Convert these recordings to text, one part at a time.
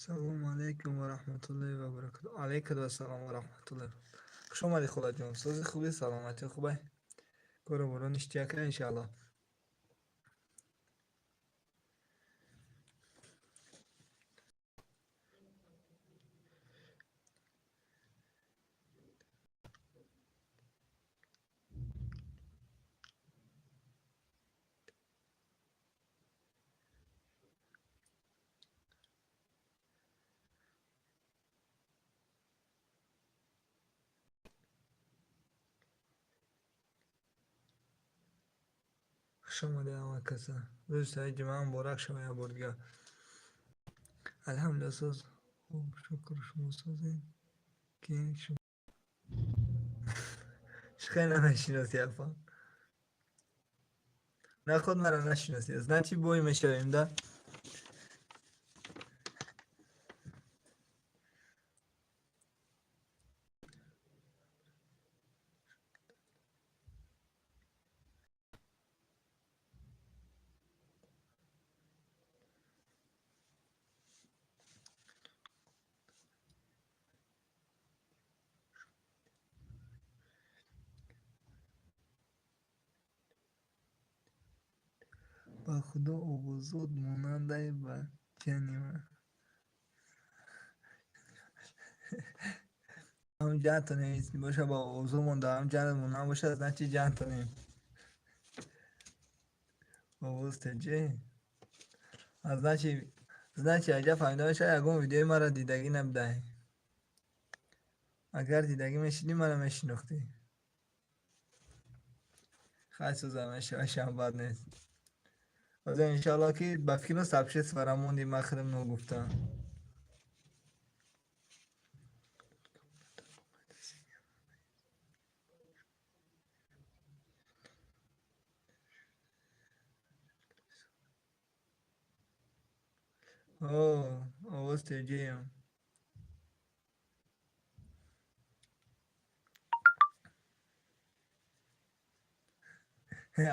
Салому алайкум ва раҳматуллоҳи ва баракатуҳ. Алайкум ассалом ва раҳматуллоҳ. Хуш омадӣ, холаҷон. Сози хубӣ, саломатӣ хубай? Кору боро ништяка, иншааллоҳ. Хуш омадед ҳама каса. Рӯзи саид ҷумъа муборак шава як бор дигар. Алҳамдулилла, соз хуб, шукр, шумо созед? Ки шумо? Чӣ хел намешиносӣ, апа? Наход маро нашиносӣ. Значит, бой мешавем, да? Ба худо, овозот монандай ба ҷани ман. Ҳам ҷантонем боша, ба овозо монда, ҳам ҷанамон набошад, значит, ҷантонем. Овоз теҷе? Значит, аҷа фаҳмида мешавад, ягон видеои маро дидагӣ набудаӣ. Агар дидагӣ мешидӣ, маро мешинохтӣ. Хай, сӯза мешава, шам бад нест. Ҳозир, иншоалло, ки ба фикрам сообществора монди, ман худам ногуфтам. О, овоз теҷеям.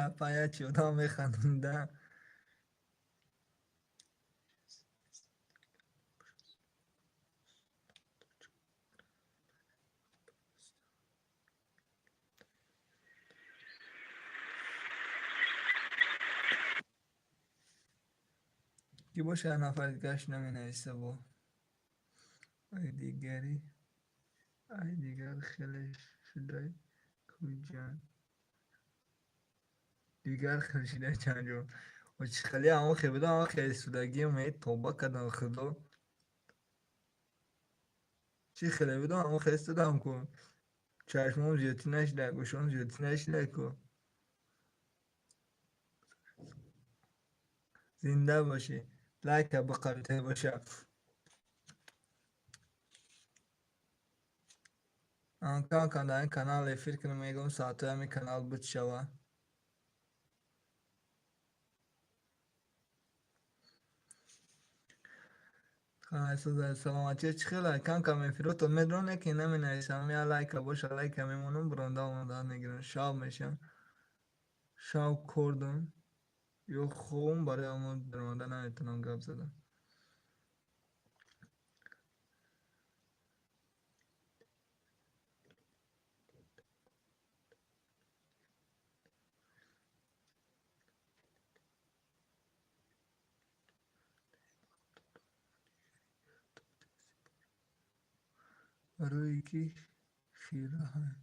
Апа, як чи одам механдонда. Ки боша, як нафари дигараш наменависа бо. Ай дигари, ай дигар хеле шудай куҷан. Дигар хел шудай чанҷон. О, чи хеле ҳамон хел будам, ҳамон хел истодагиам, э, тобба кардам, худо. Чӣ хеле будам, ҳамон хел истодам ку. Чашмом зиёдтӣ нашуда, гӯшом зиёдтӣ нашуда ку. Зинда бошӣ. Лайка биқабите боша. Кам кам дар ин канал эфир кунам, мегӯям, соатҳои ҳамин канал буд шава. Саломатиё чӣ хела? Кам кам эфиротон медроне, ки наменависам. Я лайка боша, лайка мемонам, буронда омода мегирам. Шав мешам. Шав кордам. Ё хобам, барои ҳамон даромада наметавонам гап задам. Барои ки хираҳам.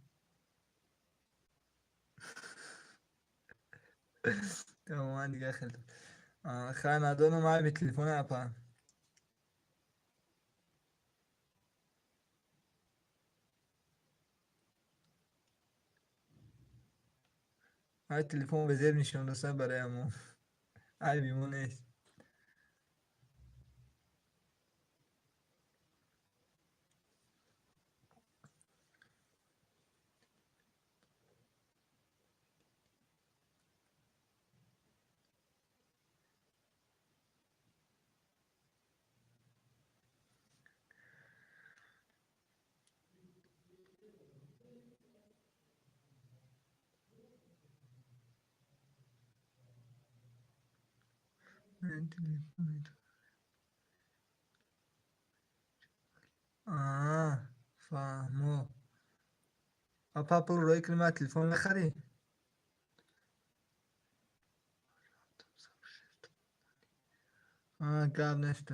Тамоман дигар хел. Хай, надонам, айби телефоне, апа. Ай телефон безеб нишон доста, барои ҳамон. Айби мо нест. Ман телефони Фаҳмо. Апа, пул роӣ кунӣ, ман телефон мехарӣ? Гап нест.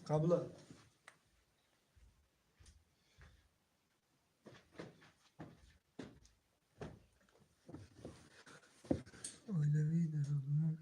Қабула. Оилавӣ дар озмун.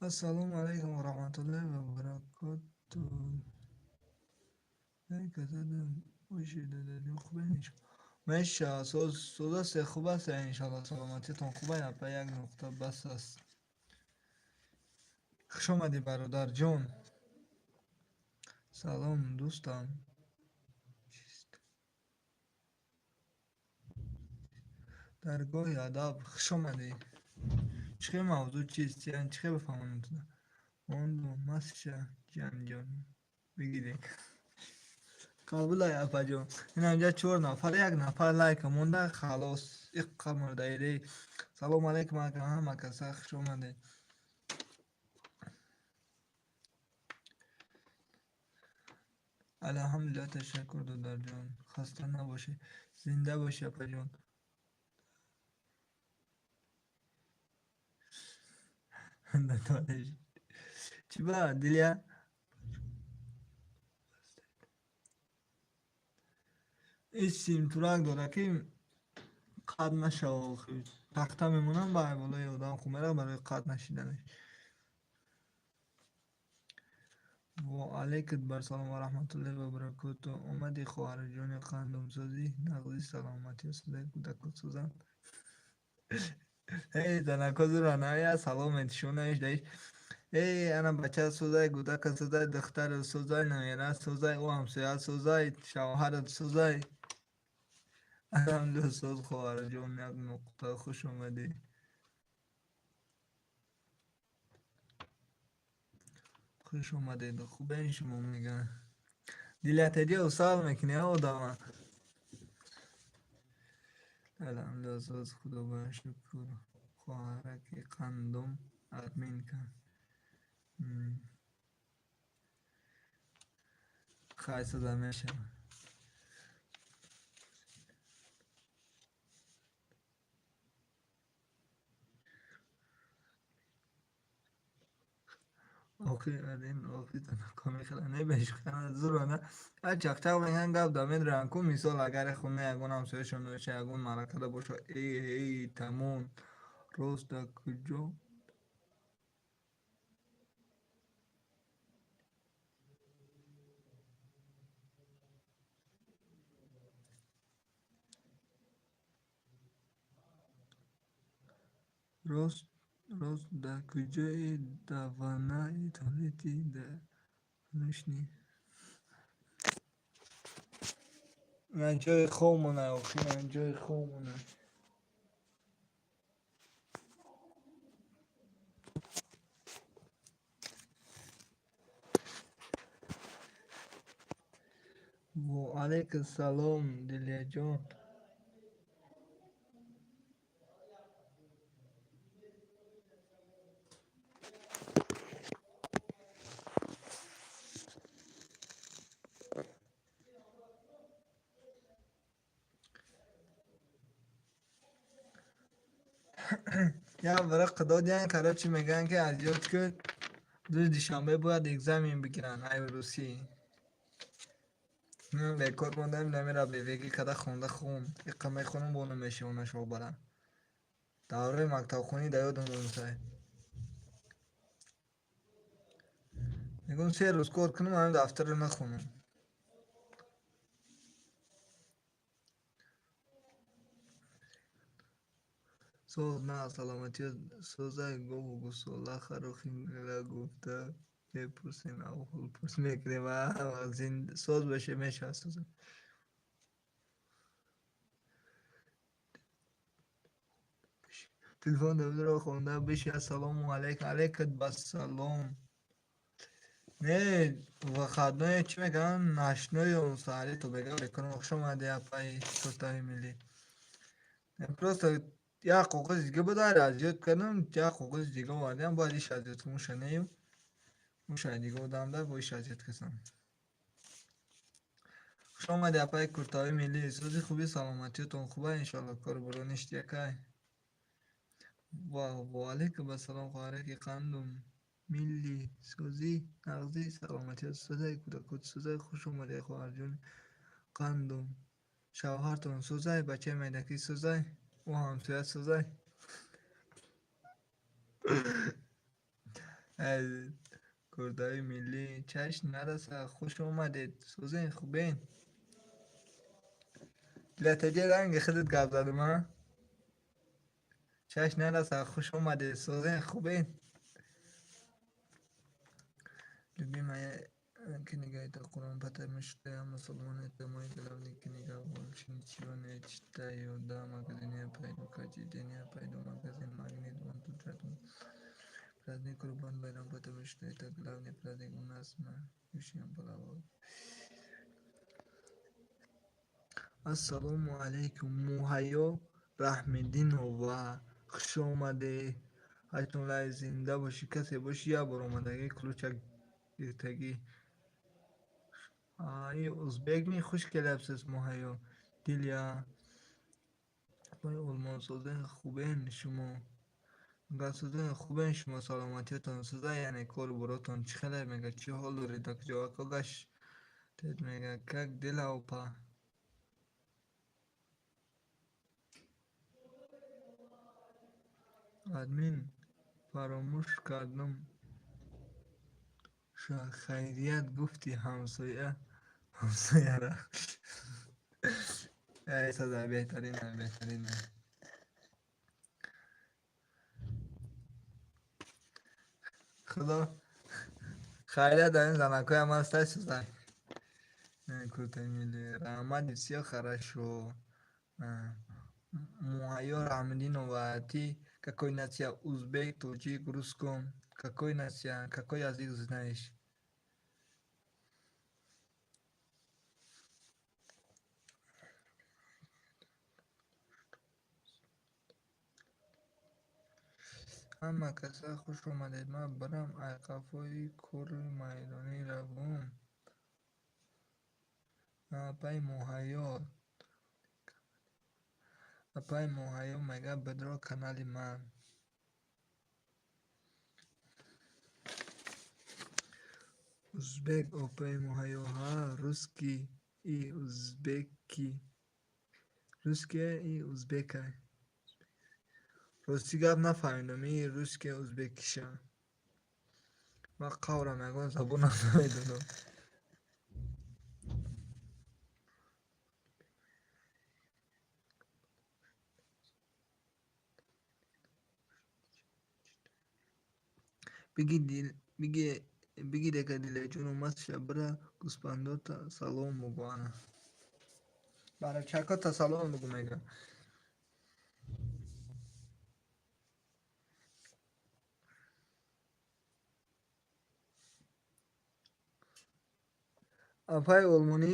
Ассалому алайкум ва раҳматуллоҳи ва баракотуҳ. Меша соз аст, хуб аст, иншаллоҳ, саломатиятон хуб аст. Апа, як нуқта бас аст. Хуш омадӣ, бародарҷон. Салом, дӯстам. Даргоҳи адаб, хуш омадӣ. Чӣ хел мавзӯъ чист? Яъне чӣ хел бифаҳмонам туда? Мондум, масша, ҷанҷон. Бигиред. Қабулай, апаҷон. Ин инҷа чор нафар, як нафар лайка монда, халос. Иққа мурдаире. Салом алейкум, ака, ҳама каса хуш омадед. Алҳамдулилла, ташаккур, додарҷон. Хаста набошӣ. Зинда бошӣ, апаҷон. Чӣ ба, Дилия? Ин симтурак дорад, ки қат нашава. Тахта мемонам ба болои одам хуб меравад барои қат нашиданаш. Ва алайкум барсалом ва раҳматуллоҳи ва баракотуҳ. Омади, хоҳарҷони қандумсозӣ, нағзи, саломатӣ, созаи кӯдако созанд. Эй, занако зура ная, салом этишонаиш даиш. Эй, ана бача созай, кӯдака созай, духтар созай, намера созай, ӯ ҳамсоя созай, шавҳарат созай. Алҳамдулилла, соз, хоҳарҷон, як нуқта, хуш омадӣ. Хуш омадед, хубен шумо мегӯянд. Дилятади усал мекунӣ, одама. Алҳамдулилла, соз, худо ба шукр. Хоҳараки қандум админ кан. Хай, соза мешавад. Охи адин охи занако мехӯранд. Не, бешухтан зура на. А чақчақ мегӯянд, гап да медоранд ку, мисол агар хона ягон ҳамсояшон боша, ягон маъракада боша, эй эй тамом. Рост дар куҷо? Рост рост дар куҷои даванаи туалети дар конюшни? Ин ҷои хобмона, охи, ин ҷои хобмона. Ва алайкум салом, Дилияҷон. Як варақа додиян, короче, мегӯянд, ки аз ёд ку, рӯзи душанбе бояд экзамен бигиранд ай русӣ. Бекор мондам, намера бевеги када хонда хун. Иққа мехонам, бо намешавона шобара. Давраи мактабхонӣ да ёдам монсай. Мегӯям, 3 рӯз кор кунам, ҳамин дафтарро нахонам. Соз на, саломатиё созай, гову гусола хару хингала гуфта. Мепурсем, аҳволпурс мекунем. Соз боше, мешавад соза. Телефон давидро хонда биши. Ассалому алайкум. Алайкат бассалом. Не, выходной чӣ мегӯянд? Ночной саҳари то бега бекунам. Хуш омадӣ, апаи куртаи миллӣ. Просто як коғази дига буд, аз ёд кардам, як коғази дига овардам, бояд иш аз ёд кунам. Уша нею, уша дига одамда бо иш аз ёд кардам. Хуш омадӣ, апаи куртаи миллӣ. Сози хуби, саломатиётон хуба, иншоалло. Кору боро ништякай. Ва алайкум ассалом, хоҳараки қандум милли. Созӣ, нағзӣ, саломатиёт созай, кӯдакот созай. Хуш омадӣ, хоҳарҷони қандум. Шавҳартон созай, бачаи майдакӣ созай, ӯ ҳамсоя созай. Куртаи миллӣ, чашм нараса. Хуш омадед. Созен, хубен? Дилатаҷа ранги худат гап задам, а? Чашм нараса. Хуш омадед. Созен, хубен? Любимая книга это Куран, потому что я мусульман, это мой главный книга. Больше ничего не читаю. Да, магазин я пойду, каждый день я пойду в магазин Магнит, вон тут рядом. Праздник Курбан Байрам, потому что это главный праздник у нас на Южном Балаву. Ассалому алайкум, Муҳайё Раҳмиддинова. Хуш омадед. Ҳайтон зинда бошӣ. Касе бошӣ, як бор омадагӣ ключа гирифтагӣ. И узбек ми? Хуш келапсиз, Муҳайё. Дилия. Апаи Олмон, созен, хубен шумо? Созен, хубен шумо, саломатиятон соза, яъне кору боротон чӣ хеле мега, чӣ ҳол доред, куҷо гаштед мега. Как дела, опа? Админ, фаромӯш кардам. Хайрият гуфти ҳамсоя ҳамсояра. Саза, беҳтарин, беҳтарин. Худо хайрият дар ин занакҳоям ҳастай, сузай. Куртаи милли. Раҳмати, всё хорошо. Муҳайё Раҳмиддинова, ты какой нация? Узбек, тоҷик, русском? Какой нация? Какой язык знаешь? Ҳама каса хуш омадед. Ман барам айқафои кори майдонӣ равом. Апаи Муҳайё. Апаи Муҳайё мега, бидро канали ман. Узбек, опаи Муҳайё? Ҳа, русский и узбеки. Русския и узбека. Рости гап нафаҳмидам, и русския узбекиша. Ман қаврам ягон забонам намедонам. Бигирека, Дилаҷону масша бира, гӯспандота салом бугӯ, ана. Барачакота салом бугӯ мега. Апаи олмонӣ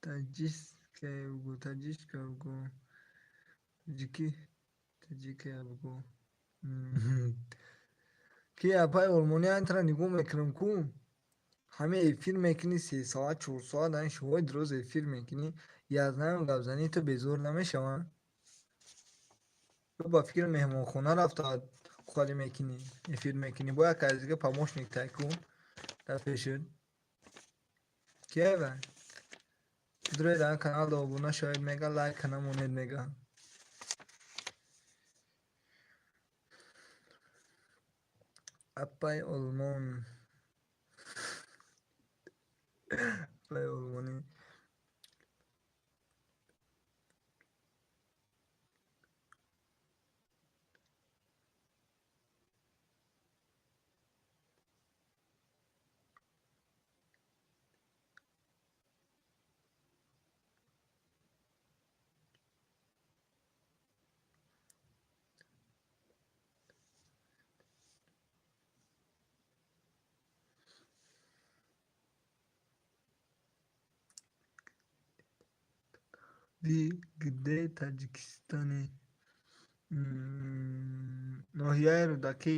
таҷикская бугӯ, таҷичка бугӯ, таҷикӣ, таҷикая бугӯ. Ки апаи олмонӣ, антра нигоҳ мекунам ку, ҳама эфир мекунӣ 3 соат, 4 соат, ан шумои дуроз эфир мекунӣ, язнаю гапзанӣ ту безор намешаванд? Ё ба фикри меҳмонхона рафта холӣ мекунӣ, эфир мекунӣ, бо як аз дига помощник тай кун дар пешат. Кия вай? Дуроед, дар канал обуна шавед мега, лайк намонед мега. Апаи Олмон. Апаи олмонӣ. Вы где Таджикистане? Ноҳияи Рӯдакӣ.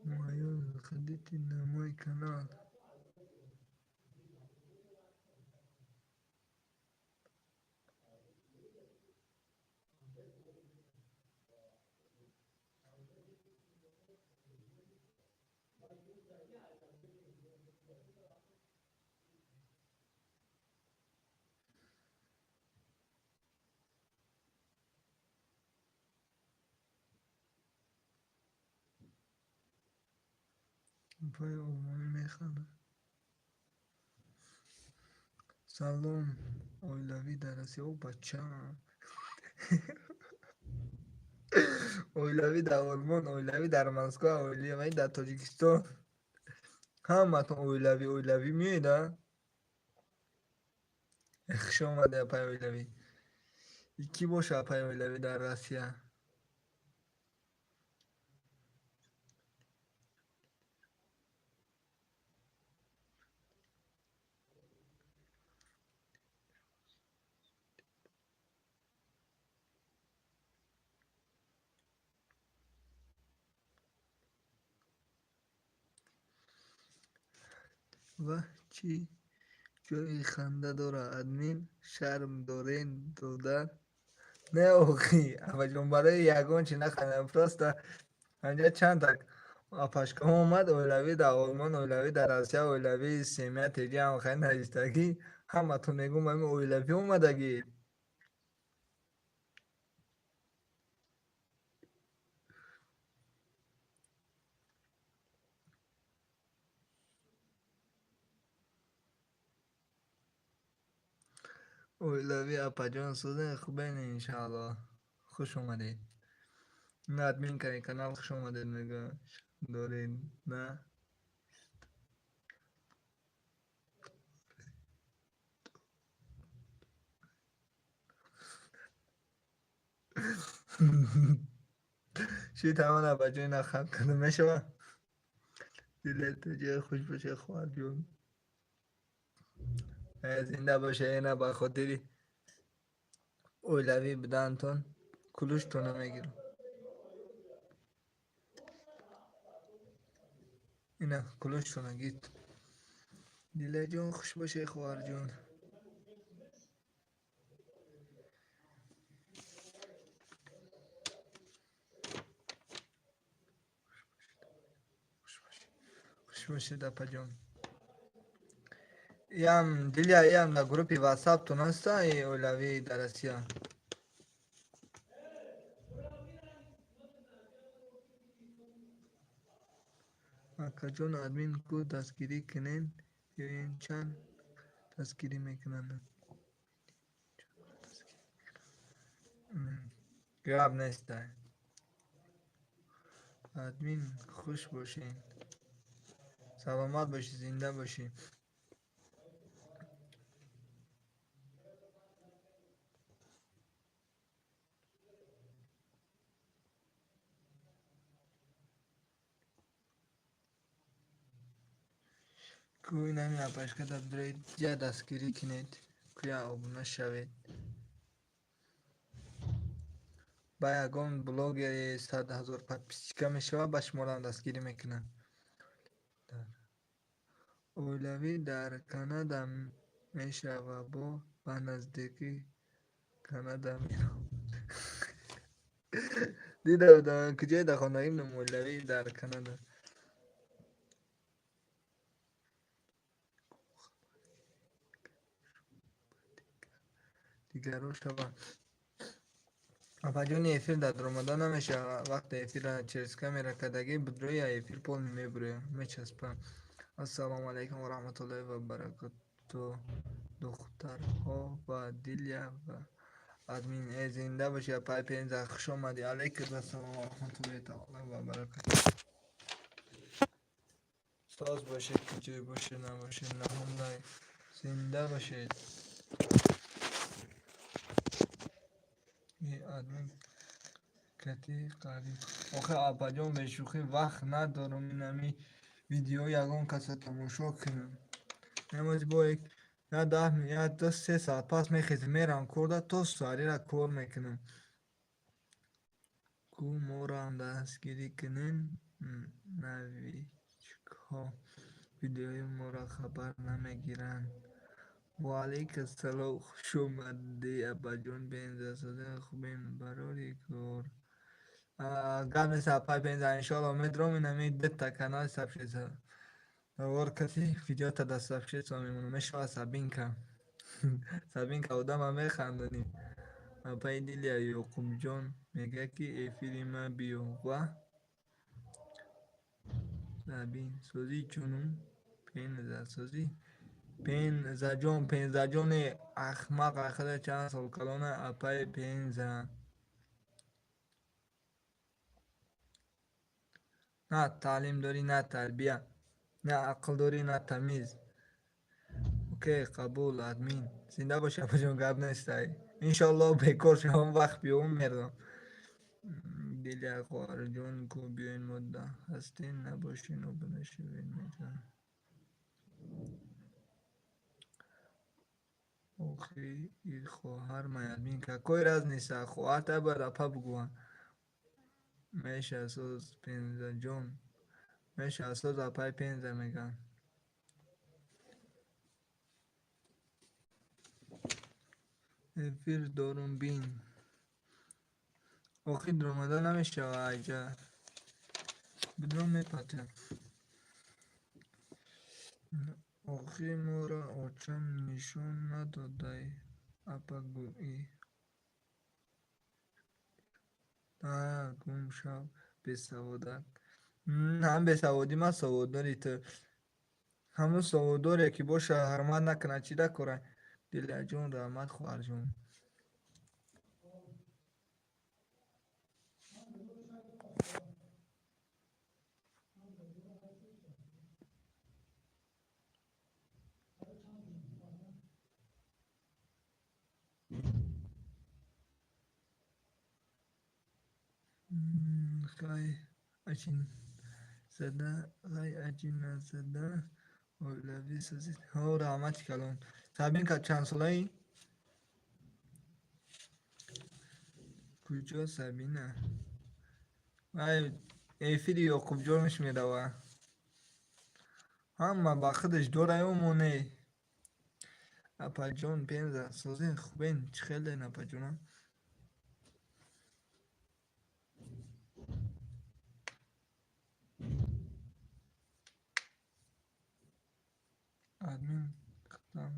Муҳайё, заходите на мой канал. Апаи олмонӣ механдад. Салом, оилавӣ дар Россия. О, бачаам. Оилавӣ дар Олмон, оилавӣ дар Москва, оилавӣ дар Тоҷикистон. Ҳаматон оилавӣ, оилавӣ меоед, а? Хуш омадед, апаи оилавӣ. Кӣ боша апаи оилавӣ дар Россия? Ва чӣ ҷои ханда дорад? Админ шарм дорен додар? Не, охи, апаҷон, барои ягон чи нахандам. Просто ҳамҷа чанд так апашкаҳо омад, оилавӣ дар Олмон, оилавӣ дар Россия, оилавӣ семья теҷи ҳам хеле навиштагӣ. Ҳаматон мегӯм, ҳамин оилавӣ омадагӣ. Оилавӣ апаҷон сӯзен хубен иншааллоҳ. Хуш омадед. На админ кани канал хуш омадед мегӯям. Доред на? Ши тамон апаҷон ина хам карда мешава? Дилет ҷои хуш боше хоҳарҷон. Зинда боше, ина ба хотири оилавӣ будантон кулуштона мегирам. Ина кулуштона гит. Дилаҷон хуш боше хоҳарҷон. Хуш бошед апаҷон. Ям Дилия, ям дар группи WhatsApp-тон ҳаста оилавӣ дар Россия? Акаҷон, админ ку дастгирӣ кунед ё ин чанд дастгирӣ мекунанд? Гап неста. Админ хуш бошед. Саломат бошӣ, зинда бошӣ. Ку инами апашка дабдуред, я дастгирӣ кунед, куя обуна шавед. Ба ягон блогери 100 000 подписчика мешавад, ба шуморам дастгирӣ мекунад. Оилавӣ дар Канада мешава, бо ба наздикӣ Канада меравам. Дида будам, куҷое дар хонагӣ будам, оилавӣ дар Канада. Дигаро шаванд. Апаҷони эфир дар даромада намешавад. Вақте эфирра через камера кардагӣ бидрои эфир полный мебурӯяд, мечаспад. Ассалому алайкум ва раҳматуллоҳи ва баракату. Духтарҳо ва Дилия ва админ. Э, зинда бошӣ, апай Пенза, хуш омадӣ. Алайкум ассалом ва раҳматуллоҳи таола ва баракату. Соз бошед, куҷое бошед, набошед, наҳумлай. Зинда бошед. Админ кати қариб. Охе апаҷон, бешӯхӣ вақт надорам инами видео ягон каса тамошо кунам. Намоз бо я 10, я 2-3 соат пас мехезам, мерам корда, то саҳарира кор мекунам. Ку морам дастгирӣ кунен, новичкҳо видеои моро хабар намегиранд. Ва алайк ассалом, хуш омадӣ, апаҷон Пенза. Созен, хубем, барори кор. Гап нест, апай Пенза, иншоалло медром инами дта канали сабшеса. Навор каси видеота дар сабшеса мемонам. Мешавад Сабинка. Сабинка одама механдонӣ. Апаи Дилия, Ёқубҷон мегӯяд, ки эфири ма биё ва Сабин созӣ чунум Пенза созӣ. Пензаҷон, Пензаҷони ахмақ, ахира чанд сол калона апаи Пенза. На таълим дорӣ, на тарбия, на ақл дорӣ, на тамиз. Окей, қабул, админ. Зинда бошӣ, апаҷон, гап нестай. Иншоалло бекор шавам, вақт биёвам, меравам. Дилия хоҳарҷон, ку биёен, мо ҳастем, набошен, обуна шавед, мегӯям. Охи и хоҳар май админ, какой разница, хоҳар та бояд апа бугӯянд. Меша соз, Пензаҷон. Меша соз, апай Пенза мегӯянд. Эфир дорум, бин. Охи даромада намешавад айҷа. Бидром мепатям. Охи моро очам нишон надодай, апа гӯӣ. Гум шав, бесаводак. Ҳам бесаводӣ ман саводдори ту. Ҳамун саводдоре ки боша ҳурмат накунад, чӣ дакора? Дилияҷон, раҳмат, хоҳарҷон. Хай ачин зада, хай ачин назада, оилавӣ созед. Ҳо, раҳмати калон. Сабинка чанд солаӣ? Куҷо Сабина? Вай эфири Ёқубҷонаш мерава. Ҳама ба худаш дораю мо не. Апаҷон Пенза, созен, хубен, чӣ хелен, апаҷонам? Админ хатам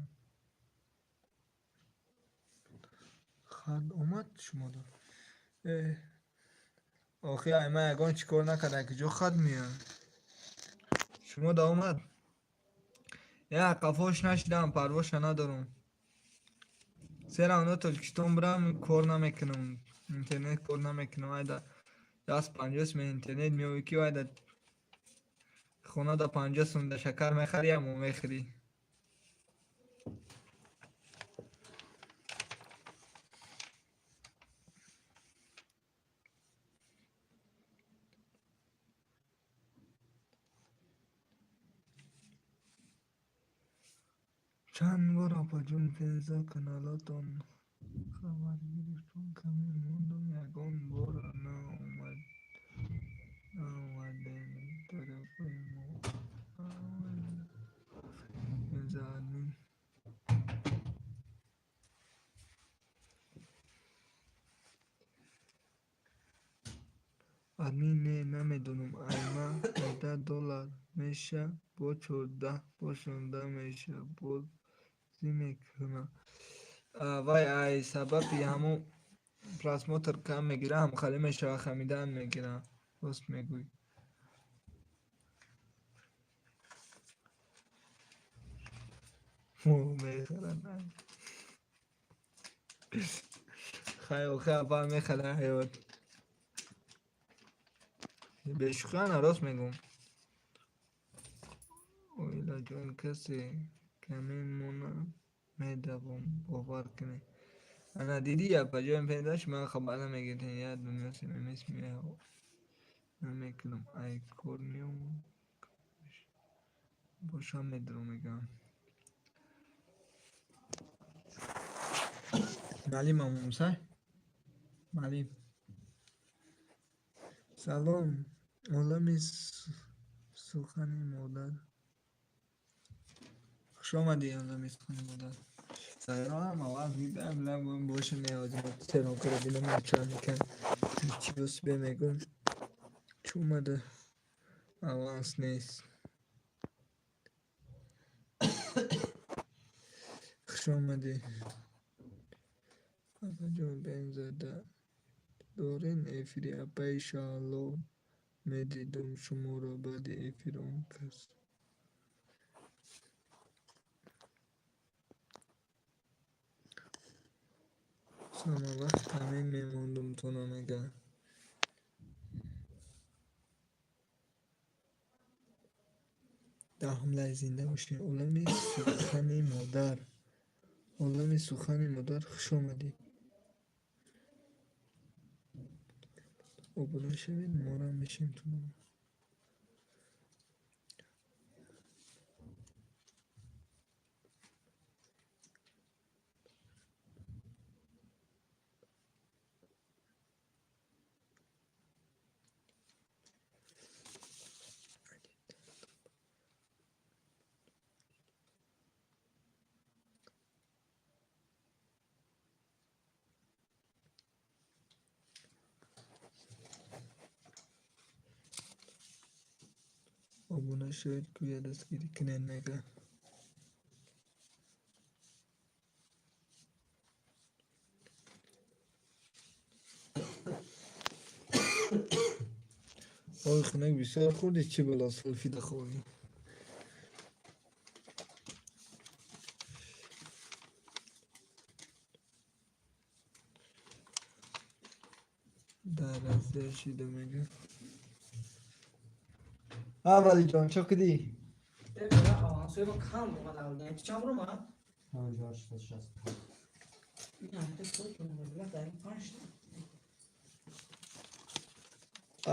хат омад шумода. Охи ай ман ягон чӣ кор накардам, куҷо хат меояд? Шумо да омад? Я қафош нашидам, парвоша надорам. Се равно Тоҷикистон бирам, кор намекунам. Интернет кор намекунам. Айда даст 50 сум интернет меоӣ, ки айда хона да 50 сум да шакар мехарӣ, амо мехӯрӣ. Чанд бор апаҷон Пенза каналатон хабар гирифтам, каме мондам, ягон бор наомадем тарафи мо. Пенза админ. Админ не, намедонам, айма 18 доллар меша, бо 14, бо 16 меша, бозӣ мекунам. Вай ай сабаби ҳамун просмотр кам мегира, ҳамхалӣ мешава, хамидан мегира. Рост мегӯй. Мехаранд. Хай охи аввал мехара ҳаёт. Бешӯхиана рост мегӯм. Оилаҷон, касе камин монад, медавом, бовар кунед. Ана дидӣ, апаҷоем педаш ман хабар намегиртем, як дунё смс меояд. Намекунам, ай кор меомад. Бошам медурам мегӯям. Маълим Мусай? Маълим. Салом, олами сухани модар. Хуш омадӣ, олами сухани модар. Салом, аввал дидам, лабам боша меозим. Сером кара дидам, начальника. Чиё себе мегӯм. Чӣ омада? Аванс нест. Хуш омадӣ. Апаҷон бензада дорен эфири апаи Шаҳло медидум шуморо баъди эфир он кас. Сама вақт ҳамин мемондум то намегӯям. Даҳумлай зинда бошед. Олами сухани модар. Олами сухани модар, хуш омадӣ. Обуна шавед, морам мешем тунам. Обуна шавед, гӯя дастгирӣ кунед мега. Ой, хунак бисёр хӯрдӣ, чӣ бало сулфида хӯрдӣ? Дар Россия шида мега. А, Валиҷон, чо кидӣ?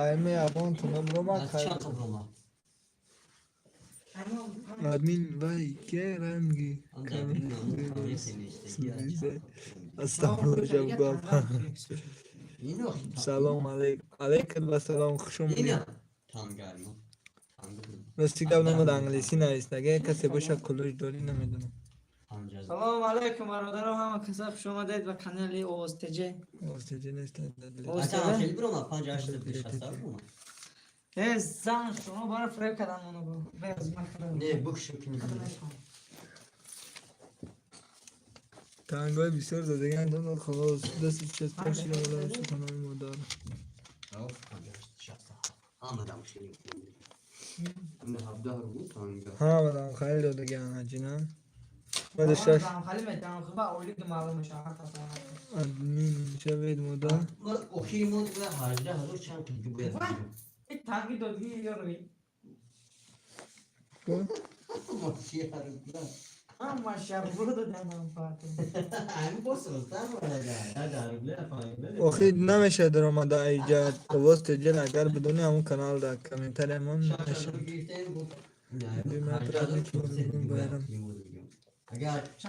Айме авон тунам рома хай. Админ вай ке ранги Астағфируллоҳ. Салом алейкум. Алейкум вассалом, хуш омадед. Рости гап намуд англисӣ навист. Агар касе боша кулуш дорӣ намедонам. Салом алейкум бародаро, ҳама каса хуш омадед ба канали Овоз ТЖ. Овоз ТЖ нест. Э, зан шумо бара фреб кардан моно бо. Без махра. Не, букшу кини. Тангои бисёр задаган донад халос. Дасти часпон шида олам суханои модар. Ҳамадам хеле додаган ҳаҷина. Баъди шаш админ шавед модар. Танги додги ёрви. Ама шарбуро додам фату. Охи намешавад даромада иҷа Овоз ТЖ, агар бидони ҳамон канал дар комментариямон намешавад.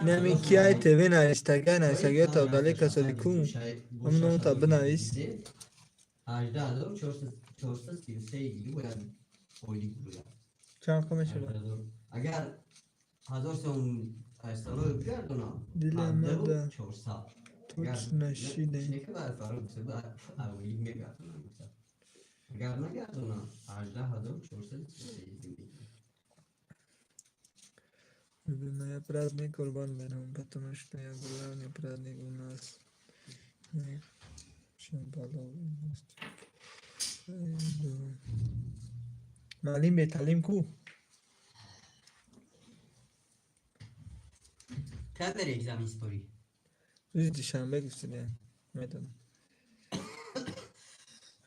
Инами Киай ТВ навистага, навистагиё тавдале касоли ку ҳамон номта бинавис. Чанд қо мешавад? Дили мада туч нашиде. Любимая, праздник Курбан Байрам, потому что я главный праздник у нас. Чем. Маълим бетаълим ку? Кай бери экзамен спорӣ? Рӯзи душанбе гуфтида. Медонам.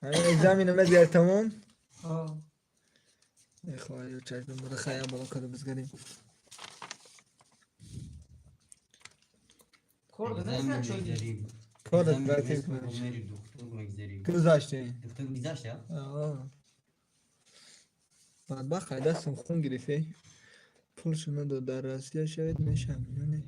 Ҳамин экзамена мезгар тамом? Ҳо. Мехоҳаю чашмам буда хаям боло карда бизгарем. Кор донеста чой ди? Кор братик. Мери доктор мегзарӣ. Гузашти. Доктор гузашт, я? Аа. Бадбахт ай дастам хун гирифт. Пулшо надод, дар Россия шавед мешам ё не?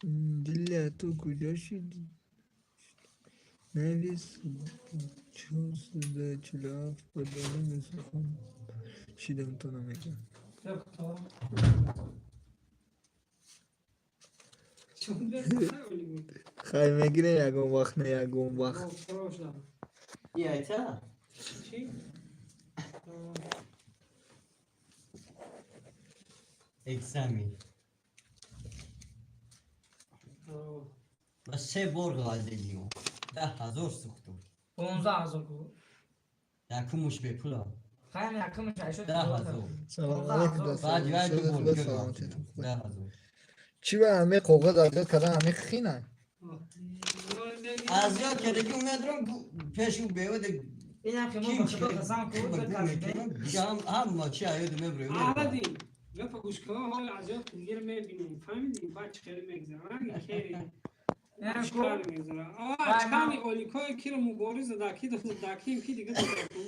Дилля, ту куҷо шидӣ? Навис 447 ба даруни сухан шидам, то намегӯям. Доктор. Чун бехай буд. Хай мегирем ягон вақт, не ягон вақт. Хороша. Яйца? Чӣ? Экзамен. Ва се бор ғалзедиё. 10 000 сӯхтум. 15 000 ку. Якумуш бепула. Хайм якумш айшо. 10 000. Салом алейкум. Баъд вай ду бор дига Саломатитон. ғалтидам. 10 000. Чӣ ба ҳамаи коғаз азёд кардан ҳамаи хина? Аз ёд кардаги умедрам пешу бевода. Инам ки мо ба худо қасам ку Дига ҳама чи аёду мебурем. Аҳлади гапа гӯш кун, ҳол азёд дигар мебинем, фаҳмидӣ? Баъд чӣ хеле мегзара, хеле Инам ку чикар мегзара. Чикани оликое киро мубориза даки даким ки дига даку.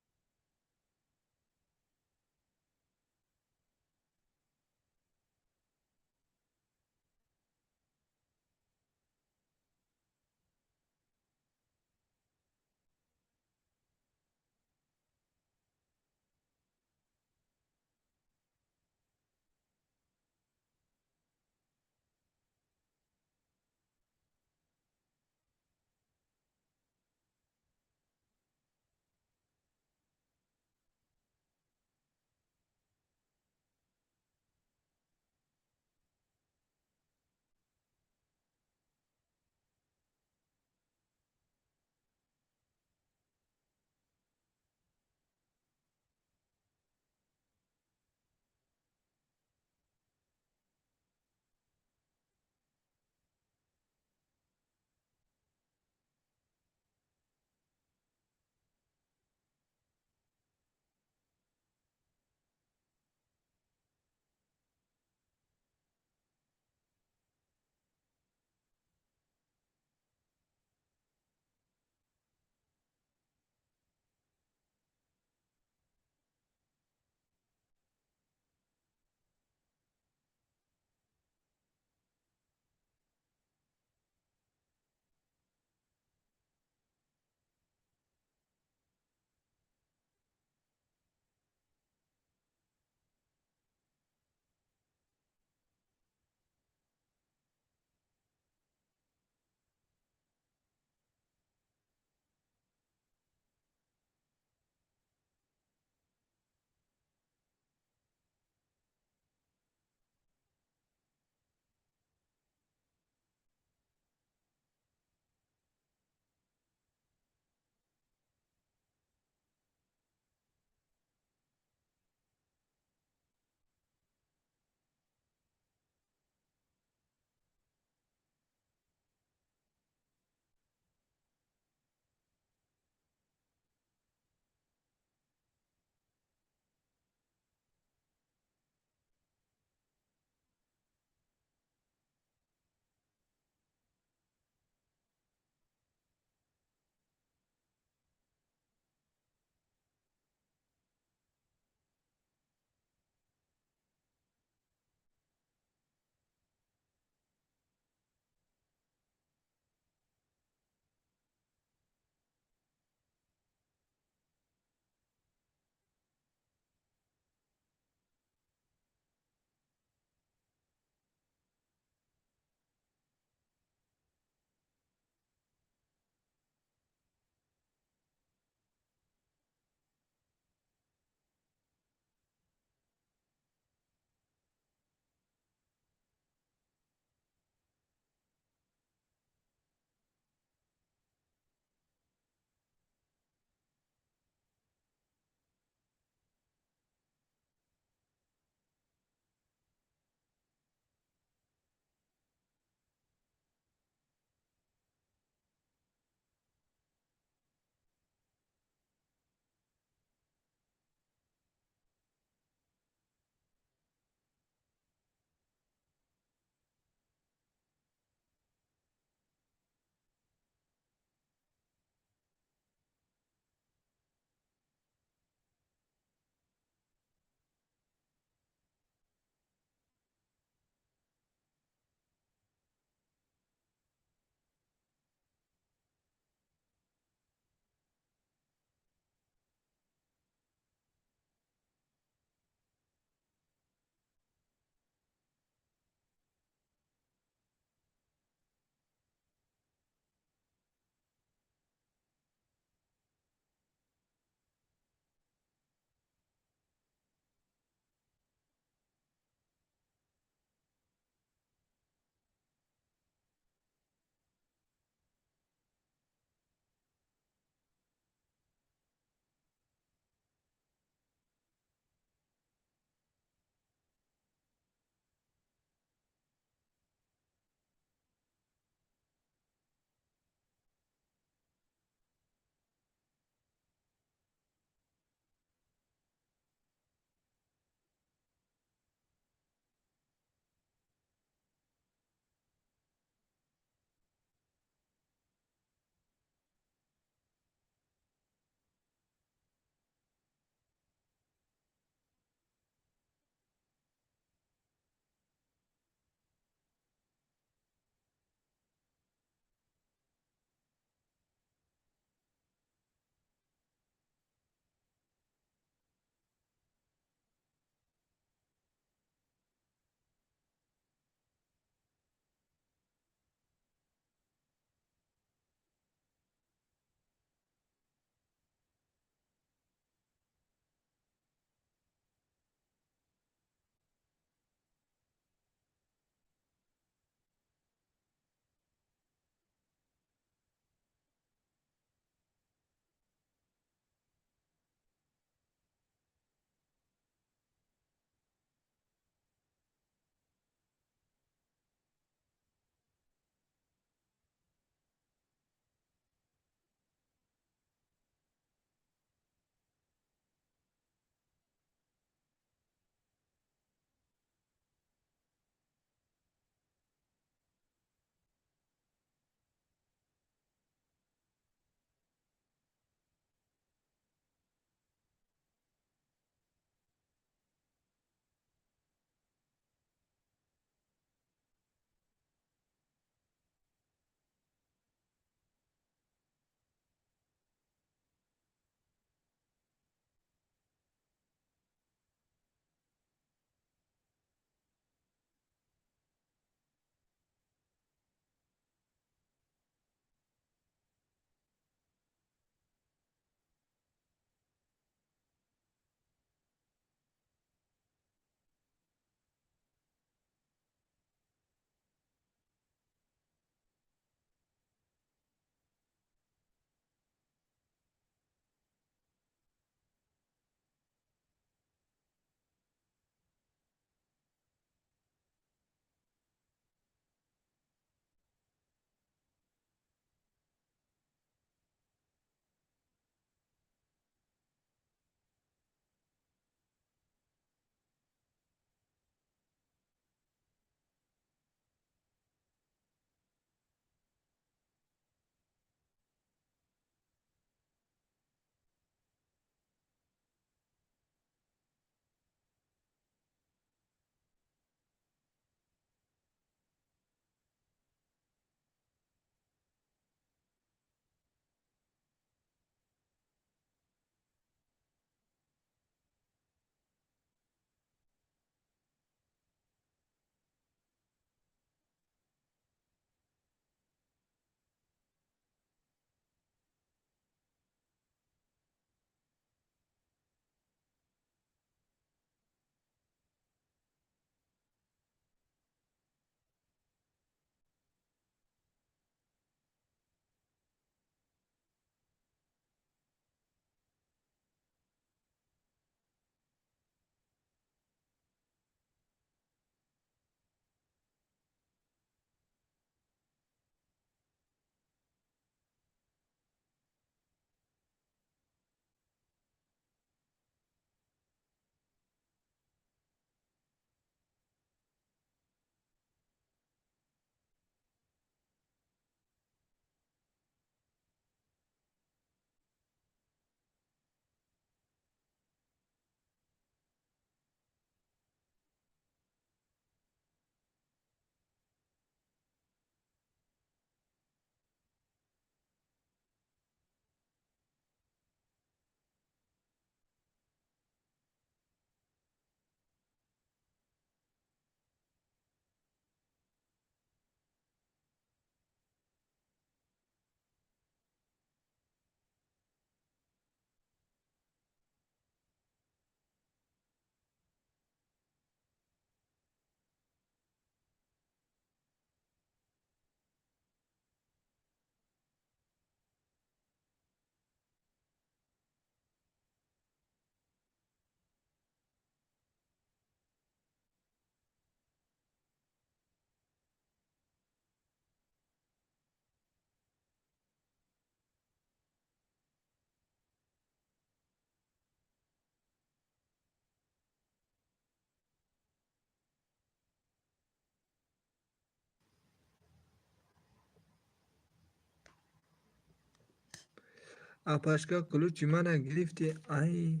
Апашка, ключи мара гирифти, ай.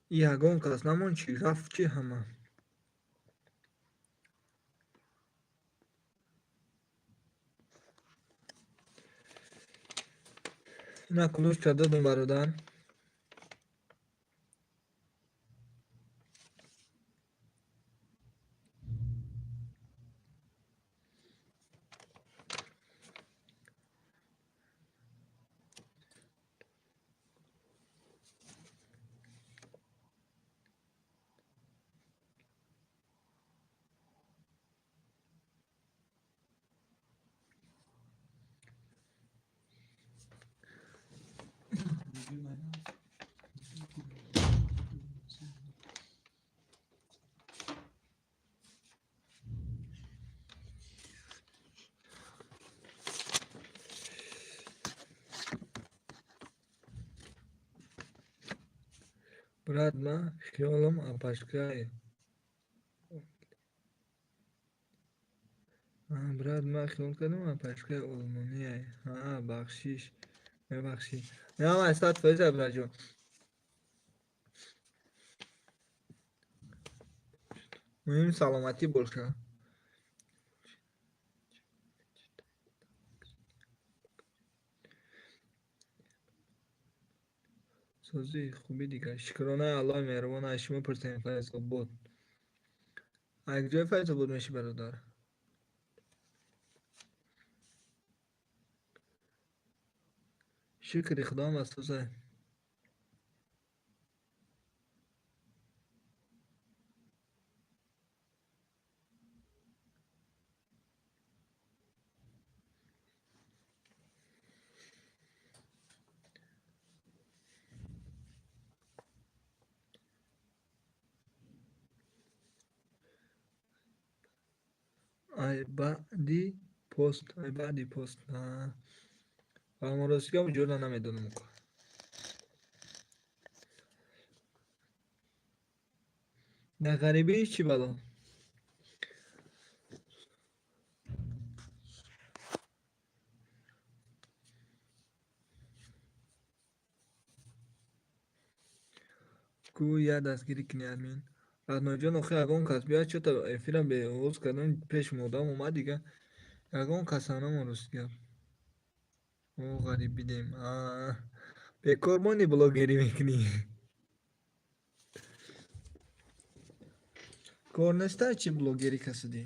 Ягон кас намон чӣ рафт чӣ ҳама? Ина ключа додум, бародар. Брат, ман хиёлам апашкае. Брат, ман хиёл кардам, апашкаи олмоние. Ҳа, бахшиш, мебахшӣ. Не, ман 100%, братҷон. Муҳим саломатӣ боша. Созӣ, хубӣ дигар. Шукронаи Аллоҳи меҳрубон, аз шумо пурсем, Файзобод. Аз куҷои Файзобод мешӣ, бародар? Шукри Худоам аз созай. Ай баъди пост, ай баъди пост. Фаҳморостигам ҷода намедонам. Дар ғарибӣ чӣ бало? Ку як дастгирӣ кунӣ, админ. Радноҷон, охи ягон кас биёяд, чё-то эфира беоғоз кардам, пеш модам омад, дига ягон касам намон, рости гап. О, ғариб бидем. Бекор монӣ, блогерӣ мекунӣ. Кор неста, чӣ блогерӣ касудӣ?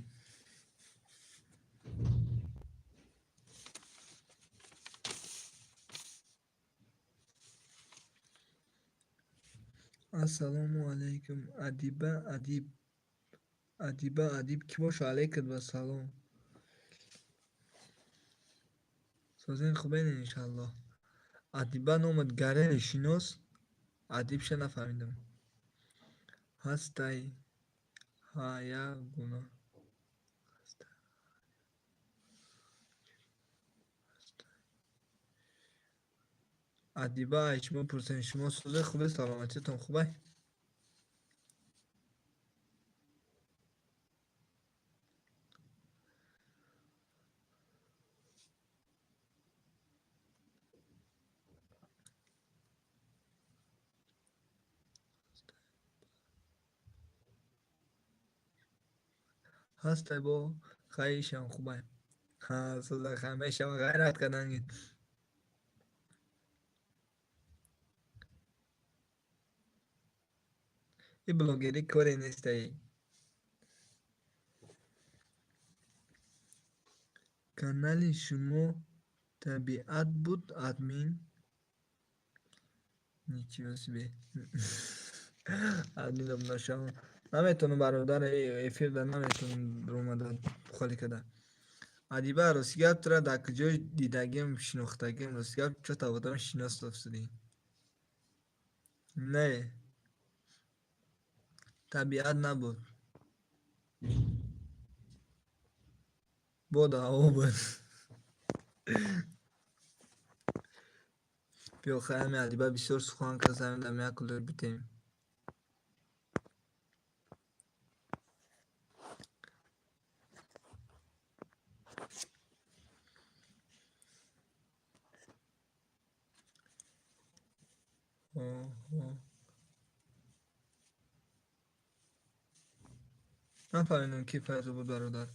Ассалому алайкум, Адиба Адиб. Адиба Адиб кӣ боша? Алайкат ва салом. Созен, хубен, иншаллоҳ. Адиба номат гарени шинос, Адибша нафаҳмидам. Ҳастай ҳая гуна. Адиба, ай шумо пурсем, шумо сӯзе, хубе, саломатиятон хубай? Ҳастай бо хаишам хубай. Ҳа, сӯза мешава, ғайрат кардан. И блогерӣ коре нестай. Канали шумо табиат буд, админ? Ничего себе. Админ обнашавам. Наметавонам, бародар, эфирда наметавонам омада холӣ карда. Адиба, рости гап, тура дар куҷо дидагим, шинохтагим, рости гап, чё-то одам шинос афтодӣ. Не. Табиат набуд. Боду ҳаво буд. Биё, хай, ҳами Адиба бисёр сухан кард, ҳамин дам як кулер битем. Нафаҳмидам, ки Файзобод, бародар.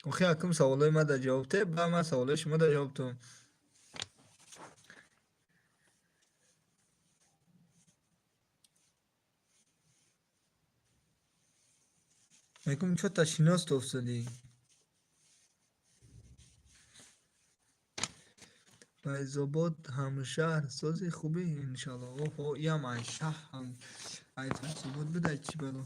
Охи, акум саволои ма да ҷавоб те, ба ман саволои шумо да ҷавоб тум. Мегум, чо та шинос тофсудӣ? Файзобод ҳамшаҳр, сози хубӣ, иншалло. Оҳо, иам ай шаҳр ҳам ай Файзобод бидай, чӣ бало.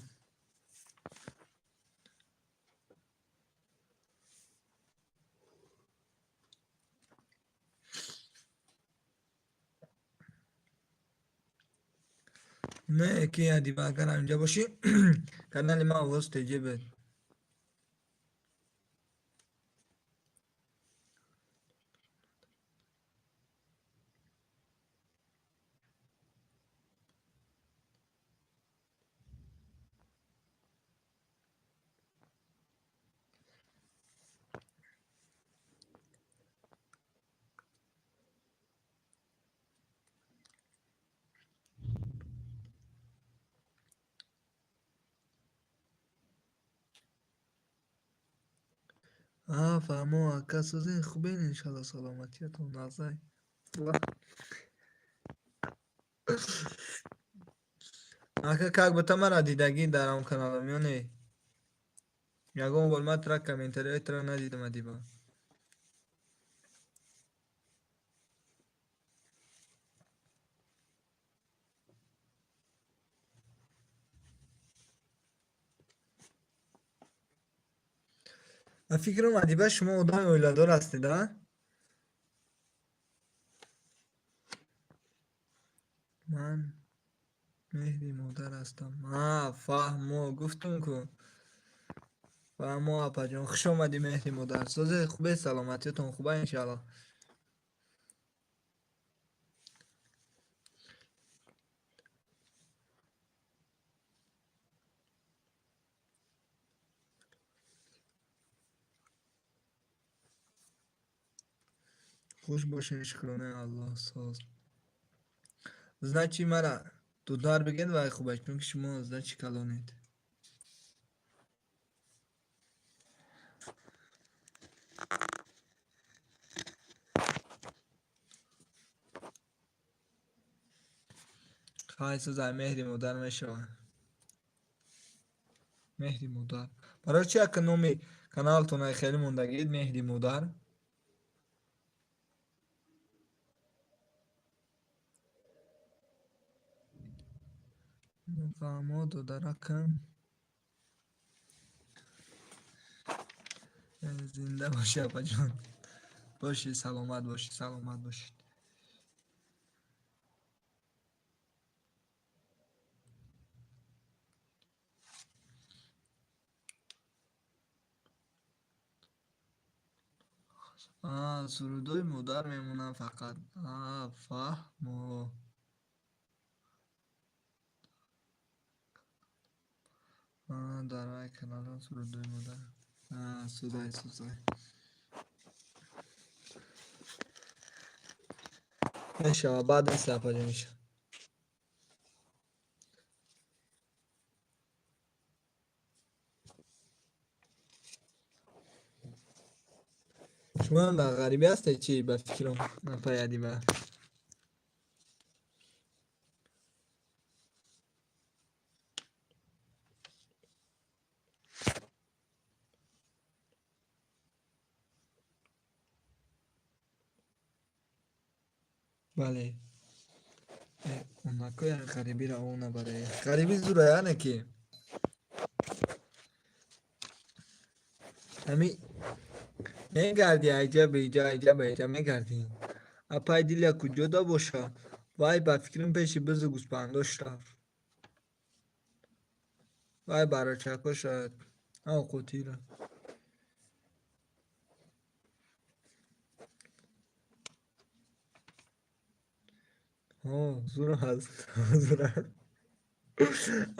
Не, ки Адиба, агар ҳаминҷа бошӣ, канали ман Овоз ТЖ буд. А, фаҳмо, ака, созен, хубен, иншалло, саломатиятон нағзай. Ака, как будто мара дидагӣ дар он каналам ё не? Ягон бор ман тра комментариҳои тра надидам, Адиба. Ба фикрам, Адиба, шумо одами оиладор ҳастед, а? Ман меҳри модар ҳастам. А, фаҳмо, гуфтум ку. Фаҳмо, апаҷон, хуш омадӣ, меҳри модар. Созе, хубе, саломатиятон хуба, иншалло. Хуш бошед, шукронаи Аллоҳ, соз. Значит, мара дудар бигед, вай хубаш, чунки шумо, значит, калонед. Хай, созай, меҳри модар мешавад. Меҳри модар. Барои чи ака номи каналтон ай хеле мондагид меҳри модар? Фаҳмо, додаракам. Зинда бошӣ, апаҷон. Бошӣ, саломат бошӣ, саломат бошед. А, сурудои модар мемонанд фақат. А, фаҳмо. А, дар вай каналам сурудои модар. А, судай, сузай. Мешава, баъд нест, апаҷон, мешава. Шумоам дар ғарибӣ ҳастед чӣ, ба фикрам, апаи Адиба? Бале. Онакои ғарибиро о набаред. Ғарибӣ зура, яъне ки. Ҳами мегардӣ айҷа беиҷа, айҷа беиҷа мегардӣ. Апай Дилия куҷо да боша? Вай, ба фикрам, пеши бизу гӯспандош рафт. Вай барочакоша қутира. Ҳо, зур аст, зур аст.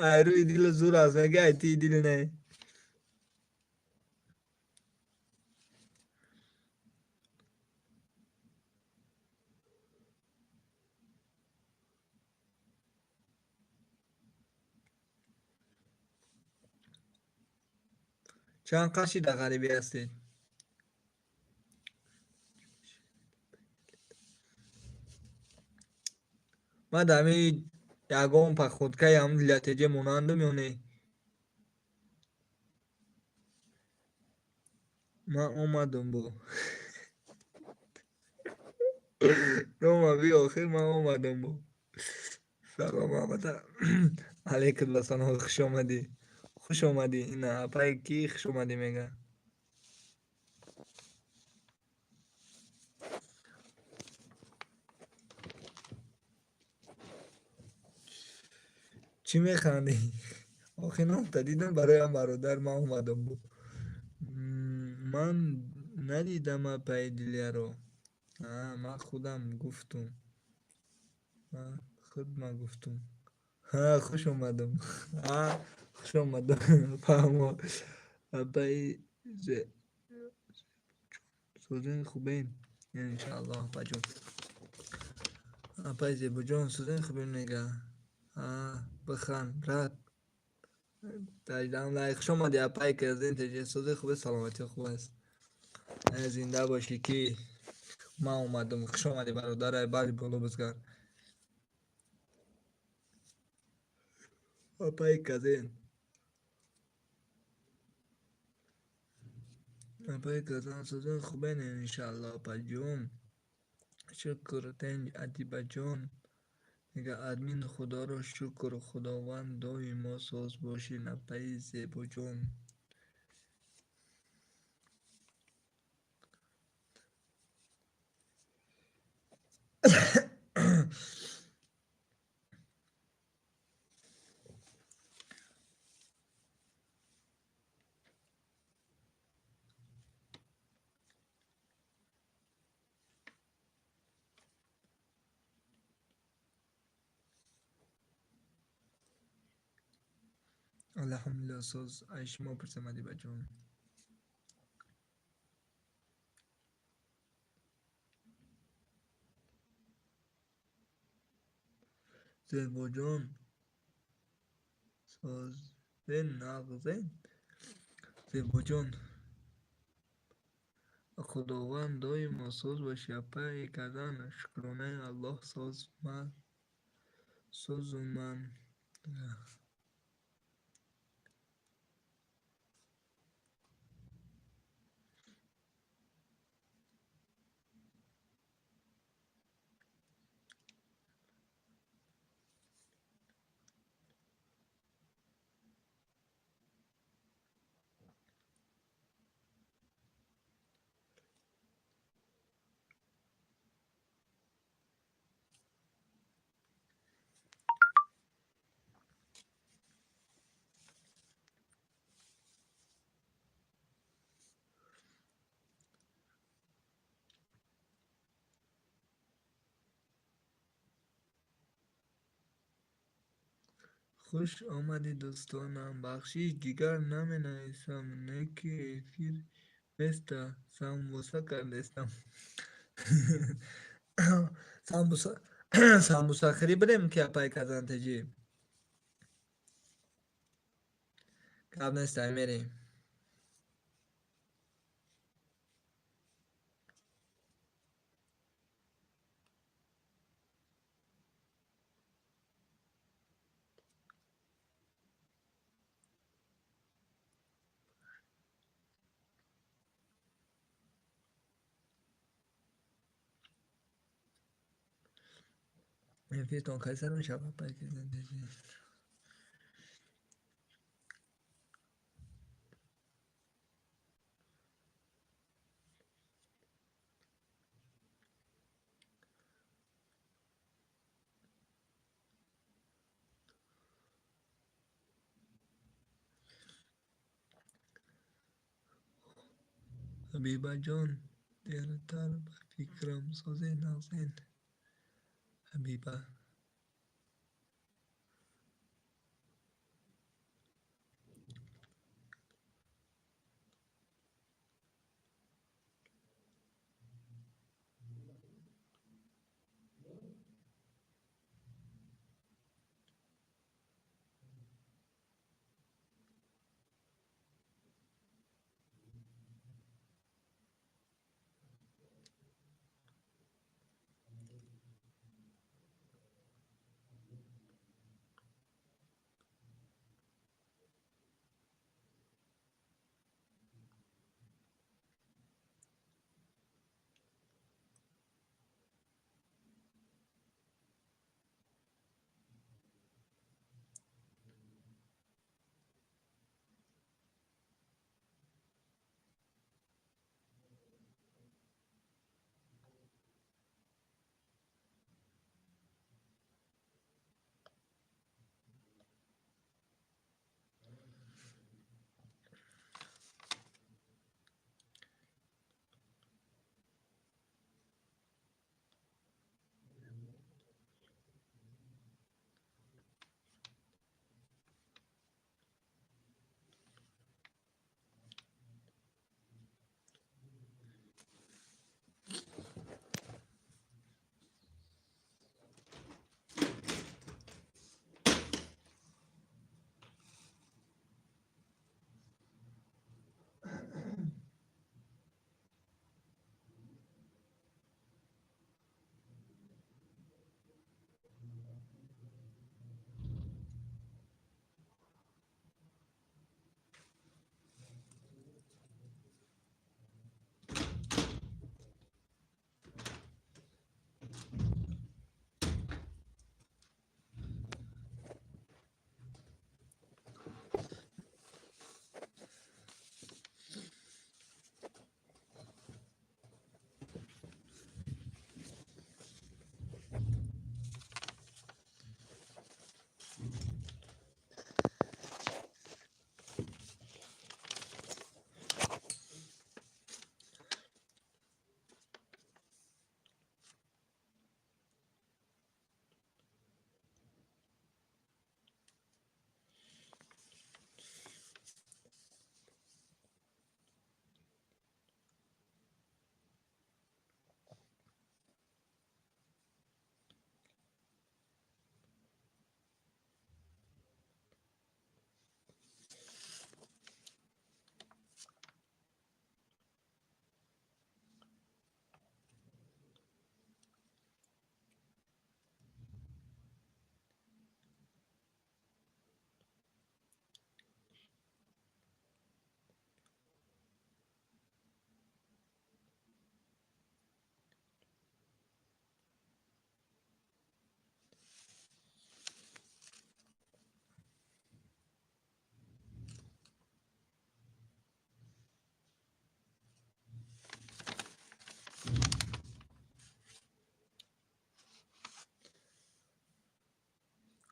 Ай рӯи дилу зур аст, мега ай тии дил не. Чанд қаши дар ғарибӣ ҳастед? Ман дар ҳамин ягон походкаи ҳамн лятеҷе монандам ё не? Ман омадам бо. Рома би охир ман омадам бо. Салом албатта. Алейкум ассалом, хуш омадӣ. Хуш омадӣ. Ина апай ки хуш омадӣ мега. Чӣ механдӣ? Охир номта дидам бароям бародар ман омадам бо. Ман надидам апаи Дилияро. Ман худам гуфтум. Ман худма гуфтум. Ҳа, хуш омадам. Ҳа, хуш омадам. Фаҳмо. Апаи сӯзин хубен. Иншааллоҳ апаҷон. Апаи Зебоҷон сӯзин хубен мега. Ҳа, биханд, брат. Таҷдам лайк. Хуш омадӣ апаи Казин теҷе. Сӯзи хубе, саломатӣ хуб аст. Зинда бошӣ ки ман омадам. Хуш омадӣ бародарай, бали боло бизгар. Апаи Казин. Апаи Казан сӯзин хубен иншааллоҳ апаҷон. Шукр тенҷ Адибаҷон. Мега админ худоро шукр худованд доимо соз бошин апаи Зебоҷон. Алҳамдулиллоҳ соз. Ай шумо пурсам Адибаҷон. Зебоҷон созен нағзен. Зебоҷон худованд доимо соз бошӣ апаи Казан. Шукронаи Аллоҳ соз ман созу ман. Хуш омадӣ дӯстонам. Бахшиш дигар наменависам, не ки эфир места самбуса кардестам. Самбусахӯрӣ бирем ки апаи Казан теҷӣ. Гап нестай мерем. Эфиртон кай сар мешавад апаи Казан теҷӣ? Ҳабибаҷон дертар ба фикрам созен нағзен. Ҳабиба.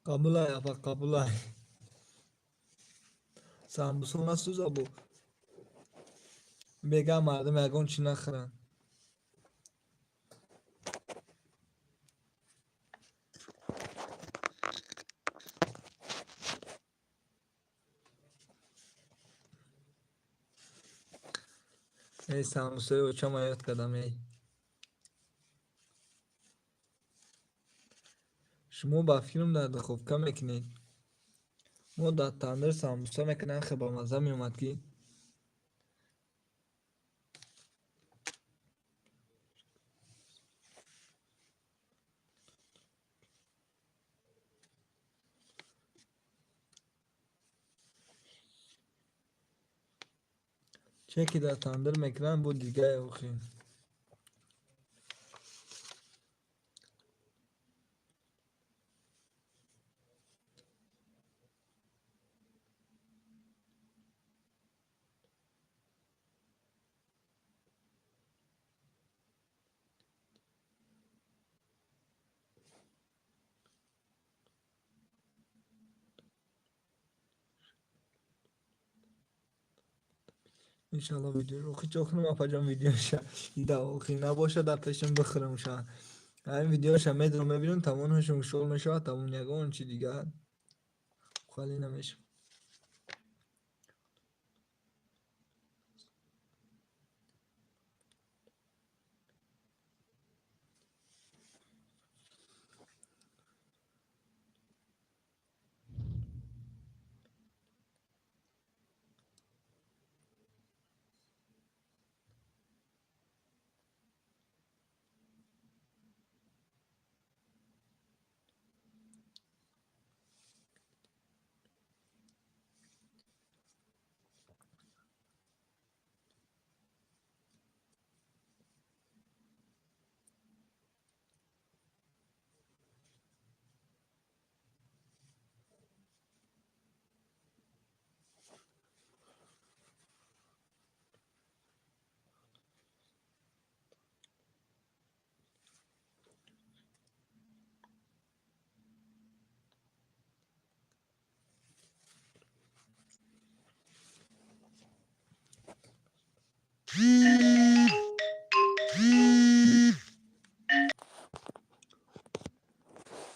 Қабулай, апа, қабулай. Самбусо насӯза бу. Бега мардум ягон чӣ нахӯранд. Эй, самбусои очама ёд кардам, эй. Шумо ба филм дар духовка мекунед. Мо дар тандир самбуса мекунем, хе ба мазза меомад ки. Че ки дар тандир мекунанд, бу дигае охи. Иншалло видео охи чо кунам, апаҷон, видеоша дида охи набошад, дар пешам бихӯрамша. Ҳамин видеоша медурам, мебинам, тамом ҳушум шол мешавад, тамом, ягон чи дигар халӣ намешавад.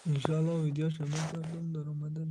Иншалло видеоша мекардам, даромада.